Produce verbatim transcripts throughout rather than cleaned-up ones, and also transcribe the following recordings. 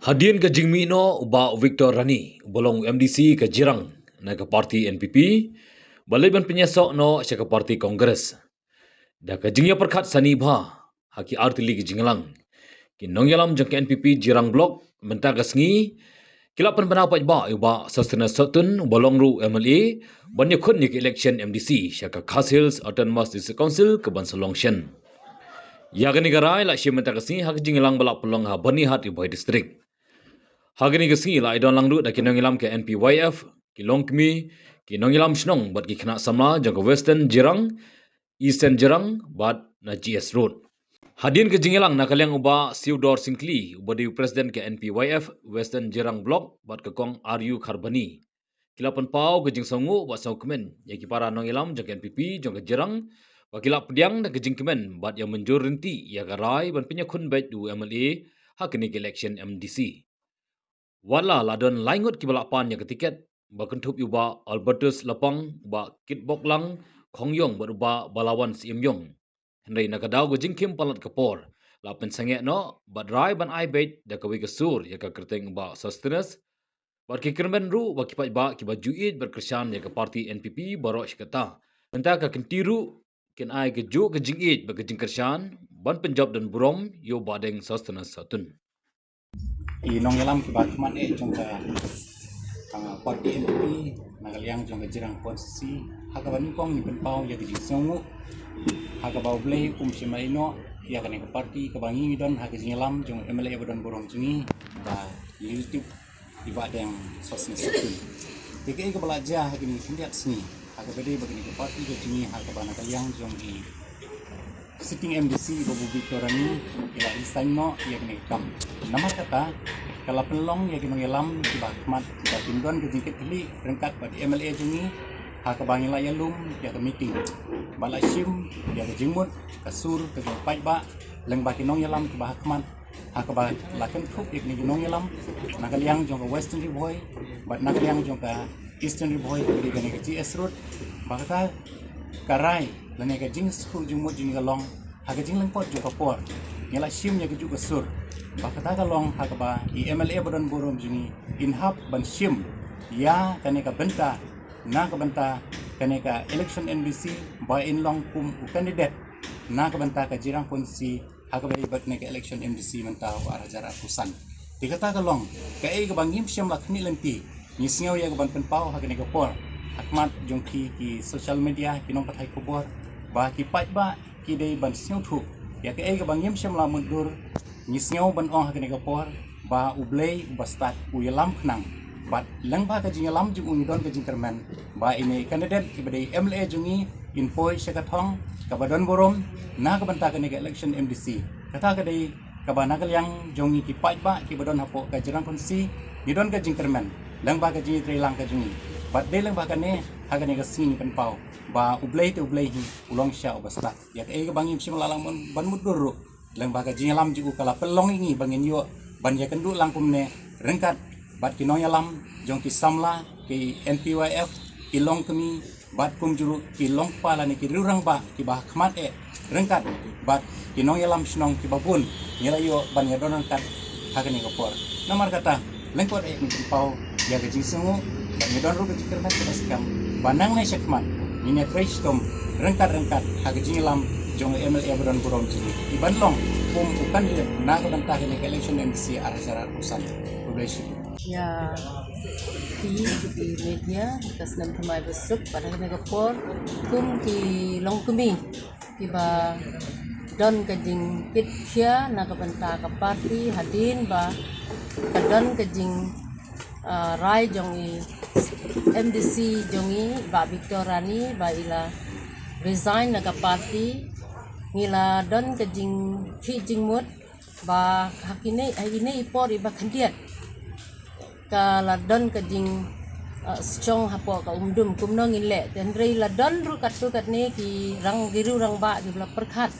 Hadien ka jingmih noh u Bah Victor Rani, uba long u M D C ka Jirang na ka parti N P P, ba leit ban pynïasoh noh sha ka parti Congress. Da ka jingïapyrkhat sani bha ha ki artylli ki jingïalang, ki nongïalam jong ka N P P Jirang Block mynta ka sngi ki la pynbna paidbah ïa u Bah Sosthenes Sohtun, uba long ruh M L A, ban ïakhun ïa ka election M D C sha ka Khasi Hills Autonomous District Council ka ban sa long shen. Ïa kane ka rai la shim mynta ka sngi ha ka jingïalang ba la pynlong ha Byrnihat, Ri Bhoi District. Ha kane ka sngi la ïadon lang ruh da ki nongïalam ka N P Y F, ki longkmie, ki nongïalam shnong bad ki khynnah samla jong ka Western Jirang, Eastern Jirang bad na G S Road. Hadien ka jingïalang, na ka liang u Bah Theodore Syngkli, uba dei u President ka N P Y F Western Jirang Block, bad ka Kong R U Kharbani, ki la pynpaw ka jingsngewnguh bad sngewkmen ïa ki para nongïalam jong ka N P P jong ka Jirang, ba ki la pdiang da ka jingkmen bad ïa mynjur ryntih ïa ka rai ban pynïakhun beit u M L A ha kane ka election M D C. Wat la la don lai ngut kiba la pan ïa ka tiket, ba kynthup ïa u Bah Albertus Lapang, u Bah Kitboklang Khongïong bad u Bah Balawan Syiemïong. Hynrei na ka daw ka jingkhim palat ka por, la pynsangeh noh bad rai ban ai beit da kawei ka sur ïa ka kyrteng u Bah Sosthenes. Bad ki kyrmen ruh ba ki paidbah kiba ju ïeit bad kyrshan ïa ka parti N P P baroh shi katta, mynta ka kynti ruh kin ai kajuh ka jingïeit bad ka jingkyrshan ban pynjop don burom ïa u Bah Deng Sosthenes Sohtun. Ki nongïalam kiba khmat eh jong ka, ah, parti N P P na ka liang jong ka Jirang constituency, ha kaba nyngkong ngi pynpaw ïa ka jingsngewnguh, ha kaba U Blei um shym la ïehnoh ïa kane ka parti kaba ngi don ha ka jingïalam jong u M L A ba don burom jong ngi, ba ïa u tip i Bah Deng Sosthenes Sohtun. Te kaei kaba la jia ha kine ki khyndiat sngi, ha kaba dei ba kane ka parti ka jong ngi, ha kaba na ka liang jong i sitting M D C i Bah Victor Rani i la resign noh ïa kane ka kam. Namar kata ka la pynlong ïa ki nongïalam kiba khmat kiba kin don ka jingkitkhlieh ryngkat bad i M L A jong ngi, ha kaba ngi la ïalum ïa ka meeting, ba la shim ïa ka jingmut ka sur ka jong u paidbah lyngba ki nongïalam kiba ha khmat, ha kaba la kynthup ïa kine ki nongïalam na ka liang jong ka Western Ri Bhoi bad na ka liang jong ka Eastern Ri Bhoi, kaba dei kane ka G S Road. Ba kata ka rai lane ka jingsuk jingmut jong ngi ka long, ha ka jinglyngkot jong ka por ngi la shim ïa kajuh ka sur. Ba kata ka long ha kaba i M L A ba don burom jong ngi in hap ban shim ïa kane ka bynta, na ka bynta kane ka election M D C, ba in long kum u candidate na ka bynta ka Jirang constituency ha kaba ïadei bad kane ka election M D C mynta u ar hajar arphew san. Te kata ka long kaei kaba ngim shym la khmih lynti, ngi sngew ïa kaban pynpaw ha kane ka por ha khmat jong ki, ki social media, ki nongpathai khubor, ba ki paidbah ki dei ban sngewthuh ïa kaei kaba ngim shym la mutdur. Ngi sngew ban ong ha kane ka por ba U Blei uba stad u ïalam khnang, bad lyngba ka jingïalam jong u ngi don ka jingkyrmen ba ine i candidate iba dei M L A jong ngi in poi sha ka thong kaba don burom na ka bynta kane ka election M D C. Kata ka dei kaba na ka liang jong ngi ki paidbah kiba don hapoh ka Jirang constituency ngi don ka jingkyrmen lyngba ka jingïatreilang ka jong ngi. Bad dei lyngba kane ha kane ka sngi ngi pynpaw ba U Blei te U Blei hi u long sha uba stad. Ïa kaei kaba ngim shym la lah ban mutdur ruh, lyngba ka jingïalam jong u ka la pynlong ïa ngi ba ngin ïoh ban ïakynduh lang kumne ryngkat bad ki nongïalam jong ki samla, ki N P Y F, ki longkmie, bad kumjuh ruh ki longkpa lane ki riewrangbah kiba ha khmat eh, ryngkat bad ki nongïalam shnong kiba bun ngi la ïoh ban ïadon ryngkat ha kane ka por. Namar kata lyngkot eh ngi pynpaw ïa ka jingsngewnguh bad ngi don ruh ka jingkyrmen kaba skhem ba nangne shakhmat ngin ïatrei shitom ryngkat ryngkat ha ka jingïalam jong u M L A ba don burom jong ngi, iban long kum u candidate na ka bynta kane ka election M D C ar hajar arphew san. Khublei shibun. Ïa phi ki media, ka snem thymmai ba suk, bad ha kane ka por kum ki longkmie kiba don ka jingkit khia na ka bynta ka parti hadien ba ka don ka jing, ah, rai jong i M D C jong i Bah Victor Rani ba i la resign na ka parti. Ngi la don ka jingkhih jingmut ba ha kine, ha ine i por iba khyndiat ka la don ka jing, eh, shong hapoh ka umdum kumno ngin leh. Te hynrei la don ruh katto katne ki rang, ki riewrangbah kiba la pyrkhat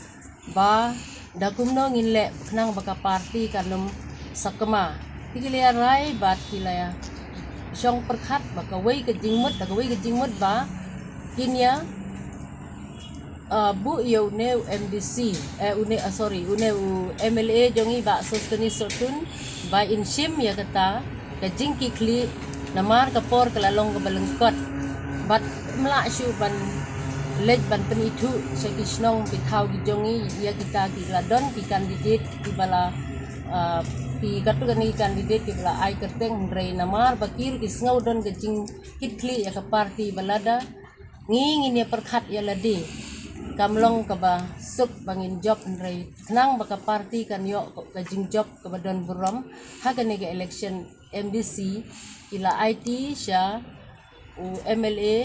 ba da kumno ngin leh khnang ba ka parti kan ym sakma. Te ki la ïa rai bad ki la ïa shong pyrkhat ba kawei ka jingmut, da kawei ka jingmut ba kin ïa, ah, buh ïa une u M D C, eh, une, ah, sorry, une u M L A jong i Bah Sosthenes Sohtun, Ba in shim ïa kata ka jingkitkhlieh namar ka por ka la long kaba lyngkot. Bad ym lah shuh ban leit ban pynithuh sha ki shnong ki thaw ki jong ngi ïa kita ki la don ki candidate kiba la, ah, ki katto katne ki candidate kiba la ai kyrteng, hynrei namar ba ki ruh ki sngew don ka jingkitkhlieh ïa ka party ba lada ngi ngin ïa pyrkhat ïa lade, kam long kaba suk ba ngin jop, hynrei khnang ba ka party kan ïoh ka jingjop kaba don burom ha kane ka election M D C, ki la aiti sha u M L A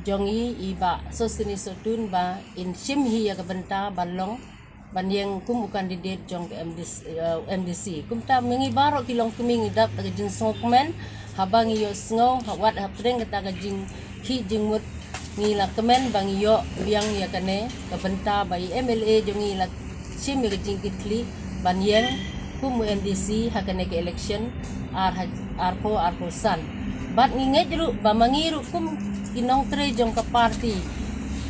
jong ngi, i Bah Sosteni Sohtun, ba in shim hi ïa ka bynta ban long, ban ïeng kum u candidate jong ka M D C, eh, M D C. Kumta ma ngi baroh ki longkmie ngi dap da ka jingsngewkmen haba ngi ïohsngew ha, wat hapdeng kata ka jingkhih jingmut, ngi la kmen ba ngi ïoh biang ïa kane ka bynta ba i M L A jong ngi la shim ïa ka jingkitkhlieh ban ïeng kum u M D C ha kane ka election ar ha, arphew arphew san. Bad ngi ngeit ruh ba ma ngi ruh kum ki nongtrei jong ka party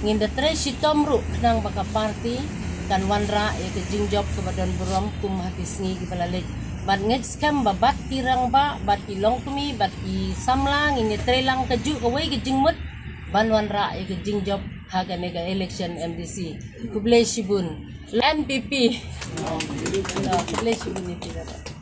ngin da trei shitom ruh khnang ba ka party kan wanrah ïa ka jingjop kaba don burom kum ha ki sngi kiba la leit. Bad ngeit skhem ba bad ki rangbah, bad ki longkmie, bad ki samla ngin ïa trei lang kajuh kawei ka jingmut ban wanrah ïa ka jingjop ha kane ka election M D C. Khublei shibun. N P P. Khublei shibun ïa phi.